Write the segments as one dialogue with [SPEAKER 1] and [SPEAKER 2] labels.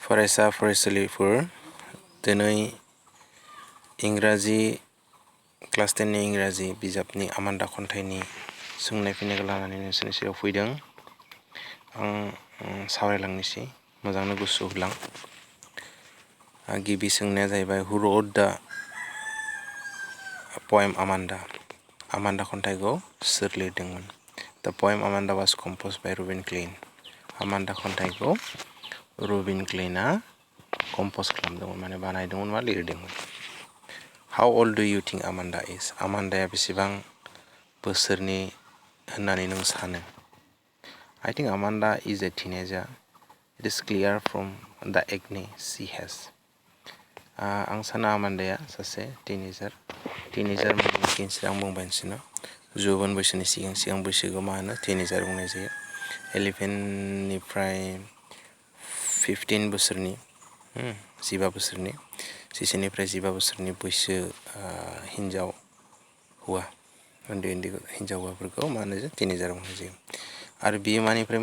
[SPEAKER 1] फरायसा फरायसुलिफोर दिनै इंराजि क्लास 10 नि इंराजि बिजाबनि आमान्दा खन्थाइनि सोंनाय फिननायखौ लानानै नोंसोरनि सेराव फैदों। आं सावरायलांनोसै मोजांनो गोसो होलां। गिबि सोंनाया जाहैबाय हु र'ट दा poem आमान्दा खन्थाइखौ सोर लिरदोंमोन? The poem Amanda was composed by Reuben Klein. आमान्दा खन्थाइखौ रुबिन क्लेइनआ कम्प'ज खालामदोंमोन माने बानायदोंमोन बा लिरदोंमोन। How old do you think Amanda is? आमान्दाया बेसेबां बोसोरनि होननानै नों सानो? I think Amanda is a teenager. It is clear from the acne she has. आं सानो आमान्दाया सासे टिनेजार माने आं बुंबाय नोंसोरनो जौवन बैसोनि सिगां बैसोखौ मा होनो टिनेजार बुंनाय जायो। 11 निफ्राय 15 बोसोरनि 15 बोसोरनि 16 निफ्राय 15 बोसोरनि बैसो हिन्जाव हौवा उन्दै हिन्जाव हौवाफोरखौ मा होनो टिनेजार बुंनाय जायो। आरो बियो मानिफ्राय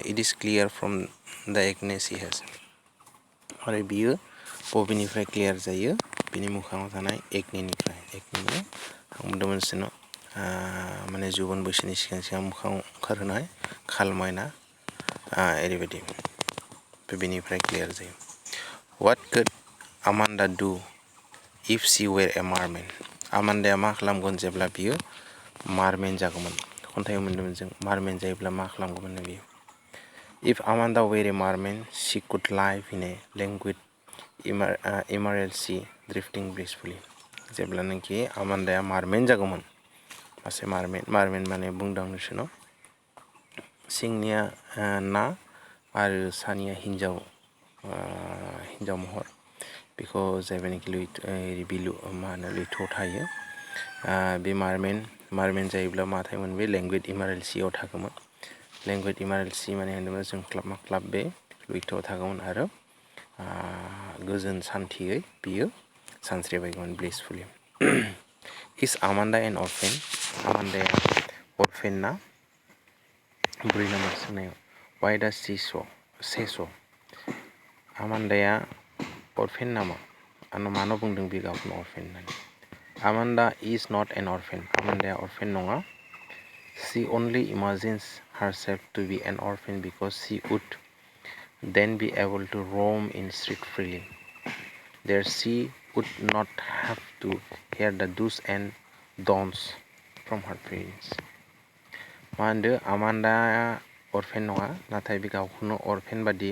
[SPEAKER 1] इट इज क्लियार फ्रम द एक्ने शी हेज आरो बियो बबेनिफ्राय क्लियार जायो बिनि मोखाङाव थानाय एक्नेनिफ्राय आं बुंदोंमोन नोंसोरनो माने जौवन बैसोनि सिगां मोखाङाव ओंखारहोनाय खालमायना ओरैबायदि बेनिफ्राय क्लियार जायो। What could Amanda do if she were a merman? आमान्दाया मा खालामगोन जेब्ला बियो मारमेन जागौमोन? खन्थाइयाव मोन्दोंमोन जों मारमेन जायोब्ला मा खालामगौमोन बियो? If Amanda were a merman, she could live in a languid emerald sea, drifting blissfully. जेब्लानाखि आमान्दाया मारमेन जागौमोन मासे मारमेन माने बुंदों नोंसोरनाव सिंनिया ना आरो सानिया हिन्जाव महर बेखौ जायबानाखि बिलु मा होनो लैथोआव थायो बे मारमेन जायोब्ला मा थायोमोन बे लेंगुइड इमारेल सियाव थागौमोन। लेंगुइड इमारेल सि माने होनोब्ला जों क्लाब बे लैथोआव थागौमोन आरो गोजोन सान्थियै बियो सानस्रिबायगौमोन ब्लिसफुलि। Is Amanda an orphan? आमान्दाया orphan ना? 4 नम्बर सोंनायाव Why does she say so? आमान्दाया orphan नामा? मानो बुंदों बे गावखौनो orphan होननानै? Amanda is not an orphan. आमान्दाया orphan नङा. She only imagines herself to be an orphan because she would then be able to roam in street freely. There she would not have to hear the do's and don'ts from her parents. मा होनदो आमान्दाया orphan नङा नाथाय बे गावखौनो orphan बादि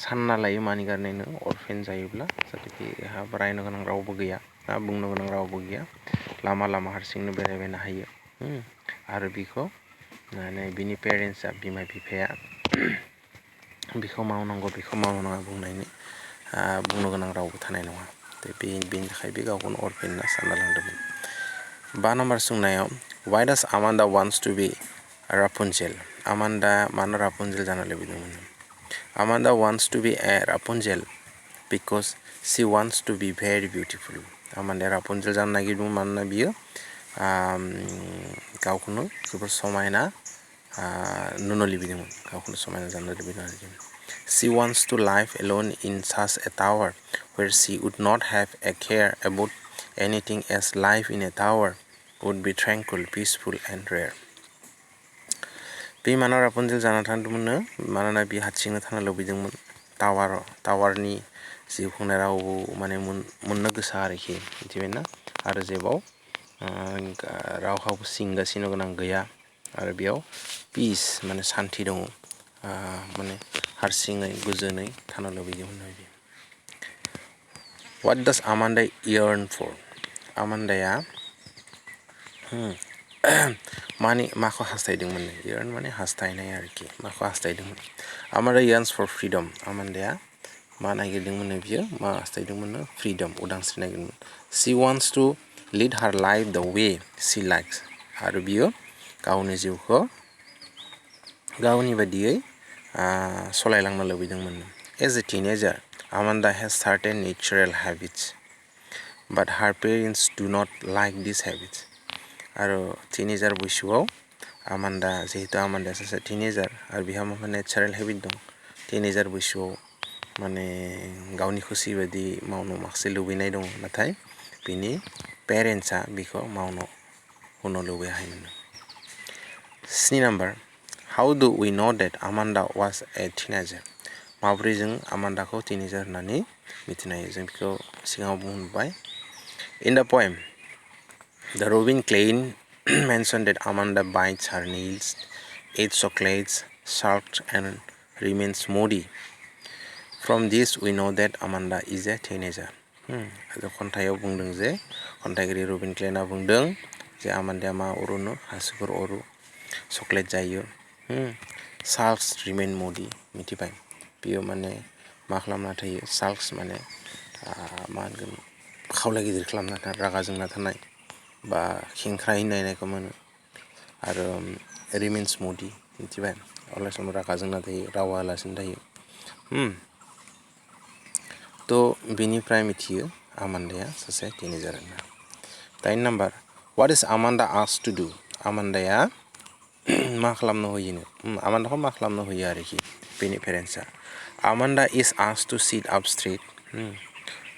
[SPEAKER 1] सानना लायो मानि गारनायनो orphan जायोब्ला जाहाथे बेहा रायनो गोनां रावबो गैया बुंनो गोनां रावबो गैया लामा हारसिंनो बेरायबायनो हायो आरो बिखौ माने बिनि पेरेन्टसा बिमा बिफाया बिखौ मावनांगौ बिखौ मावनाङा बुंनो गोनां रावबो थानाय नङा बेनि थाखाय बे गावखौनो orphan होनना सानना लांदोंमोन। 5 नम्बर सोंनायाव Why does Amanda wants to be Rapunzel? आमान्दा मानो रापुनजेल जानो लुबैदोंमोन? Amanda wants to be a Rapunzel because she wants to be very beautiful. आमान्दाया रापुनजेल जानो नागिरदोंमोन मानोना बियो गावखौनो जोबोर समायना नुनो लुबैदोंमोन गावखौनो समायना जानो लुबैदोंमोन। She wants to live alone in such a tower where she would not have a care about anything as life in a tower would be tranquil, peaceful and rare. बे मानो रापुनजेल जाना थांदोंमोननो मानोना बे हारसिंनो थानो लुबैदोंमोन टावारनि जिउ खुंनाय रावबो माने मोननो गोसा आरोखि मिथिबायना आरो जेबाव रावहाबो सिंगासिनो गोनां गैया आरो बेयाव पिस माने सान्थि दङ माने हारसिङै गोजोनै थानो लुबैदोंमोन। What does Amanda yearn for? आमान्दाया माखौ हास्थायदोंमोन? yearn माने हास्थायनाय आरोखि माखौ हास्थायदोंमोन? Amanda yearns for freedom. आमान्दाया मा नागिरदोंमोन बियो मा हास्थायदोंमोन? फ्रिडम उदांस्रि नागिरदोंमोन। She wants to lead her life the way she likes. आरो बियो गावनि जिउखौ गावनि बादियै सलायलांनो लुबैदोंमोन। As a teenager, Amanda has certain natural habits, but her parents do not like these habits. आरो टिनेजार बैसोआव जिहेतु आमान्दाया सासे टिनेजार आरो बिहा माबा नेचारेल हेबिट दं टिनेजार बैसोआव माने गावनि खुसि बायदि मावनो माखासे लुबैनाय दङ नाथाय बिनि पेरेन्ट्सआ बिखौ मावनो होनो लुबैयाखैमोन 7 number how do we know that Amanda was a teenager माब्रै जों आमान्डाखौ टिनेजार होननानै मिथिनो हायो जों बेखौ सिगाङाव बुंबाय in the poem the Robin Klein mentioned that Amanda bites her nails eats chocolates sulks and remains moody from this we know that Amanda is a teenager खन्थाइयाव बुंदों जे खन्थाइगिरि रबिन क्लेनआ बुंदों जे आमान्डाया मा अरोनो हासुफोर अरो चकलेट जायो साल्क्स रिमेन मोडी मिथिबाय बियो माने मा खालामना थायो साल्क्स माने मा होनगोन खावलाय गिदिर खालामना रागा जोंना थानाय बा खेंख्रायै नायनायखौ मोनो आरो रिमेन्स मोडी मिथिबाय अराय सम रागा जोंना थायो रावालासिनो थायो तो बिनिफ्राय मिथियो आमान्डाया सासे टिनेजार होनना 9 number what is Amanda asked to do आमान्डाया मा खालामनो होयोनो आमान्डाखौ मा खालामनो होयो आरोखि बेनि पेरेन्ट्सआ Amanda is asked to sit up straight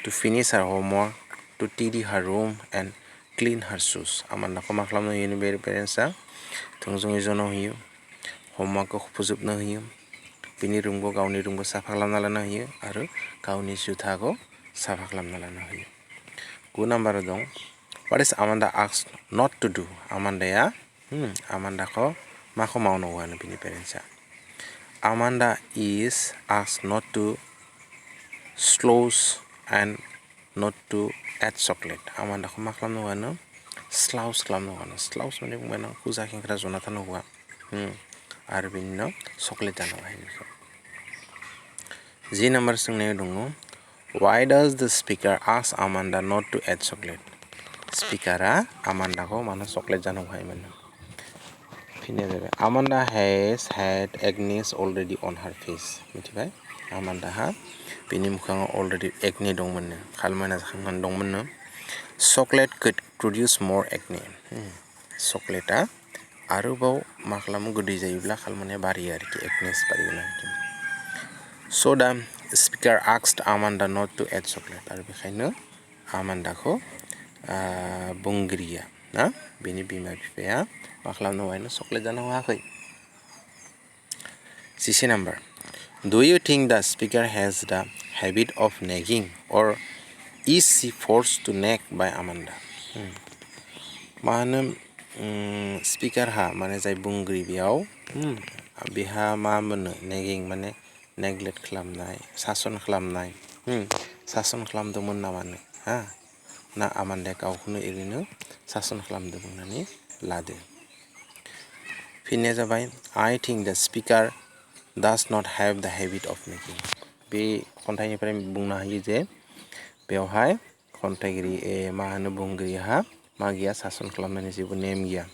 [SPEAKER 1] to finish her homework to tidy her room and clean her shoes आमान्डाखौ मा खालामनो होयो बे पेरेन्ट्सआ थोंजोङै जनो होयो होमवर्कखौ फोजोबनो होयो बिनि रुमखौ गावनि रुमखौ साफा खालामना लानो होयो आरो गावनि जुथाखौ साफा खालामना लानो होयो 9 नाम्बार दं what is Amanda asked not to do आमान्डाया आमान्डाखौ माखौ मावनो होआनो बिनि पेरेन्ट्सआ Amanda is asked not to slouch and not to eat chocolate आमान्डाखौ मा खालामनो होआनो स्लाउस खालामनो होआनो स्लाउस माने बुंबाय ना खुजा खेंख्रा जना थानो होआ आरो बिनि उनाव चकलेट जानो होआ बेखौ 10 नाम्बार सोंनाय दङ why does the speaker ask Amanda not to eat chocolate स्पिकारा आमान्डाखौ मानो चकलेट जानो होआमोन फिननाया जाबाय आमान्डा has had acne already on her face मिथिबाय आमान्डाहा बिनि मोखाङाव अलरेडि एक्ने दंमोननो खालमायना जाखांनानै दंमोननो chocolate could produce more acne चकलेटआ आरोबाव मा खालामो गोदै जायोब्ला खालमानाया बारियो आरोखि एक्नेस बारिगोन आरोखि so the speaker asked Amanda not to eat chocolate आरो बेखायनो आमान्डाखौ बुंगिरिया ना बिनि बिमा बिफाया मा खालामनो होआनो चकलेट जानो होआखै 11 number Do you think the speaker has the habit of nagging or is she forced to nag by Amanda? मा होनो स्पिकारहा माने जाय बुंगिरि बेयाव बेहा मा मोनो नेगिं माने नेग्लेक्ट खालामनाय सासन खालामनाय सासन खालामदोंमोन नामानो ना आमान्डाया गावखौनो ओरैनो सासन खालामदों होननानै लादो फिननाया जाबाय I think the speaker does not have the habit of nagging बे खन्थाइनिफ्राय बुंनो हायो जे बेवहाय खन्थाइगिरि मा होनो बुंगिरिहा मा गैया सासन खालामनायनि जेबो नेम गैया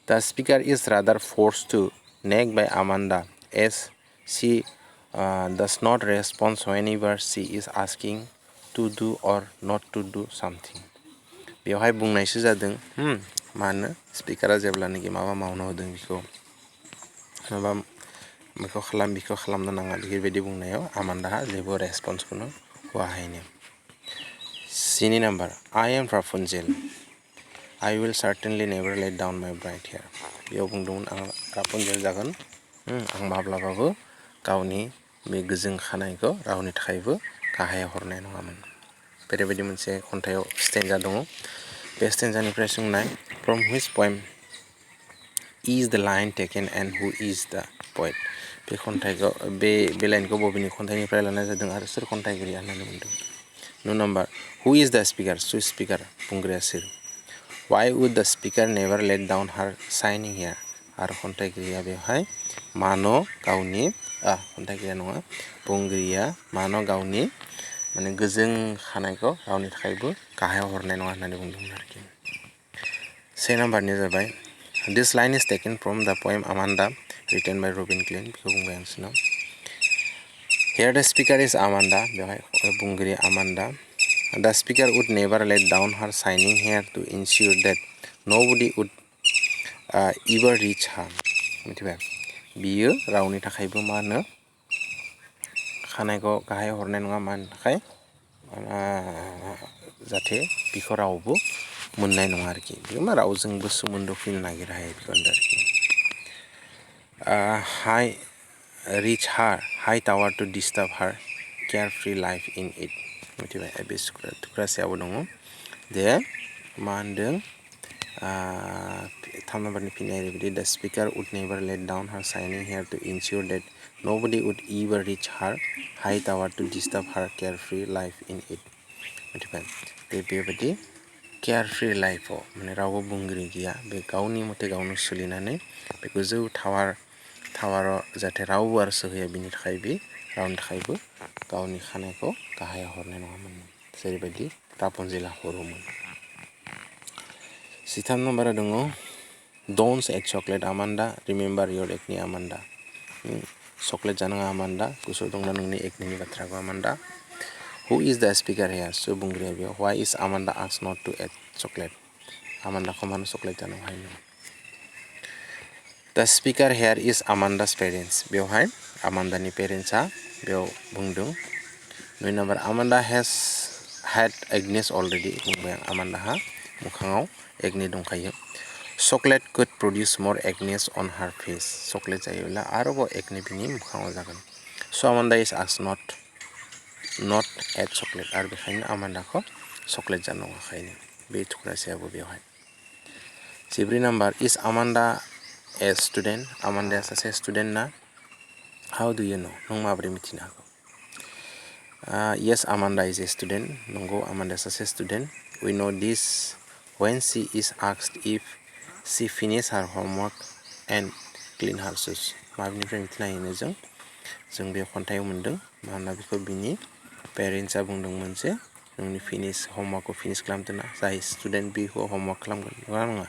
[SPEAKER 1] The speaker is rather forced to nag by Amanda as she does not respond whenever she is asking to do or not to do something बेवहाय बुंनायसो जादों मानो स्पिकारा जेब्लानोखि माबा मावनो होदों बेखौ माबा बेखौ खालामनो नाङा बेबायदि बुंनायाव आमान्डाहा जेबो रेसपन्सखौनो होआखैनो 12 number I am Rapunzel I will certainly never let down my bright hair बेयाव बुंदोंमोन आं रापुनजेल जागोन आं माब्लाबाबो गावनि बे गोजों खानायखौ रावनि थाखायबो गाहायाव हरनाय नङामोन बेबायदि मोनसे खन्थाइयाव स्टेन्जा दङ बे स्टेन्जानिफ्राय सोंनाय from which poem is the line taken and who is the poet बे खन्थाइखौ बे लाइनखौ बबेनि खन्थाइनिफ्राय लानाय जादों आरो सोर खन्थाइगिरिया होननानै बुंदों 9 number who is the speaker सोर स्पिकार बुंग्राया सोर Why would the speaker never let down her shining hair आरो खन्थाइगिरिया बेवहाय मानो गावनि खन्थाइगिरिया नङा बुंगिरिया मानो गावनि माने गोजों खानायखौ रावनि थाखायबो गाहायाव हरनाय नङा होननानै बुंदोंमोन आरोखि 6 नाम्बारनि जाबाय This line is taken from the poem Amanda written by Robin Klein बेखौ बुंबाय आं सिनाव Here the speaker is Amanda बेवहाय बुंगिरि Amanda The speaker would never let down her shining hair to ensure that nobody would ever reach her मिथिबाय बियो रावनि थाखायबो मा होनो खानायखौ गाहाय हरनाय नङा मानि थाखाय जाहाथे बिखौ रावबो मोननाय नङा आरोखि बेयो मा रावजोंबो सोमोन्दो फैनो नागिरा बेखौ होनदों आरोखि हाय रिच हार हाई टावार टु डिस्टार्ब हार care free life in it मिथिबाय बे थुख्रासेयावबो दङ दे मा होनदों 3 नाम्बारनि फिननाय ओरैबायदि द स्पिकार उड नेभार लेट डाउन हार साइनिं हेयार टु इनसियर डेट नबडी उड इभार रिच हार हाई टावार टु डिस्टार्ब हार care free life in it मिथिबाय बेबायदि केयार फ्रि लाइफआव माने रावबो बुंगिरि गैया बे गावनि मथे गावनो सोलिनानै बे गोजौ टावाराव जाहाथे रावबो आरो सोहैया बिनि थाखाय बे रावनि थाखायबो गावनि खानायखौ गाहायाव हरनाय नङामोन जेरैबायदि रापुनजेला हरोमोन 3 नाम्बाराव दङ don't eat chocolate Amanda remember your acne Amanda chocolate जानाङा आमान्डा गोसोआव दंना नोंनि एकनिनि बाथ्राखौ आमान्डा हु इज द स्पिकार हेयार सो बुंग्राया बेयाव why is Amanda ask not to eat chocolate आमान्डाखौ मानो चकलेट जानो हायो the speaker here is Amanda's parents बेवहाय आमान्डानि पेरेन्ट्सआ बेयाव बुंदों 9 number Amanda has had Agnes already बुंबाय आमान्डाहा मोखाङाव एकनि दंखायो chocolate could produce more Agnes on her face chocolate जायोब्ला आरोबाव एकनि बिनि मोखाङाव जागोन so Amanda is asked not at chocolate आरो बेखायनो आमान्डाखौ चकलेट जानो होखायनो बे थुख्रासेयाबो बेवहाय 7 number is Amanda a student आमान्डाया सासे स्टुडेन्ट ना how do you know नों माबोरै मिथिनो हागौ yes Amanda is a student नंगौ Amanda is a student we know this when she is asked if she finish her homework and clean her shoes माबेनिफ्राय मिथिनो हायो जों बे खन्थाइयाव मोनदों मानोना बेखौ बिनि पेरेन्ट्सआ बुंदोंमोन जे नोंनि होमवर्कखौ फिनिश खालामदोंना जाय स्टुडेन्ट बिखौ होमवर्क खालामगोन नङा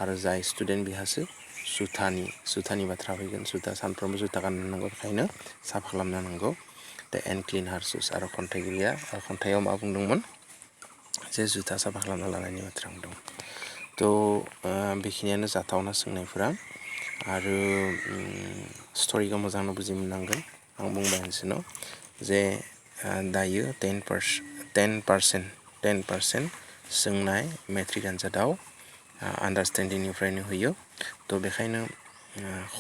[SPEAKER 1] आरो जाय स्टुडेन्ट बिहासो जुथानि बाथ्रा फैगोन जुथा सानफ्रोमबो जुथा गाननांगौ बेखायनो साफा खालामनो नांगौ दा एन्ड क्लिन हार शुज आरो खन्थाइगिरिया खन्थाइयाव मा बुंदोंमोन जे जुथा साफा खालामना लानायनि बाथ्रा बुंदों थ' बेखिनियानो जाथावना सोंनायफोरा आरो स्ट'रिखौ मोजाङै बुजि मोननांगोन आं बुंबाय नोंसोरनाव जे दायो 10% सोंनाय मेट्रिक आनजादाव आन्डारस्टेन्डिंनिफ्रायनो होयो थ' बेखायनो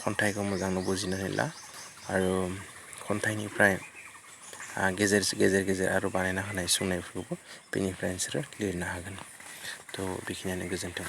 [SPEAKER 1] खन्थाइखौ मोजाङै बुजिनानै ला आरो खन्थाइनिफ्राय गेजेर आरो बानायना होनाय सोंनायफोरखौबो बेनिफ्राय नोंसोरो लिरनो हागोन थ' बेखिनियानो गोजोन्थों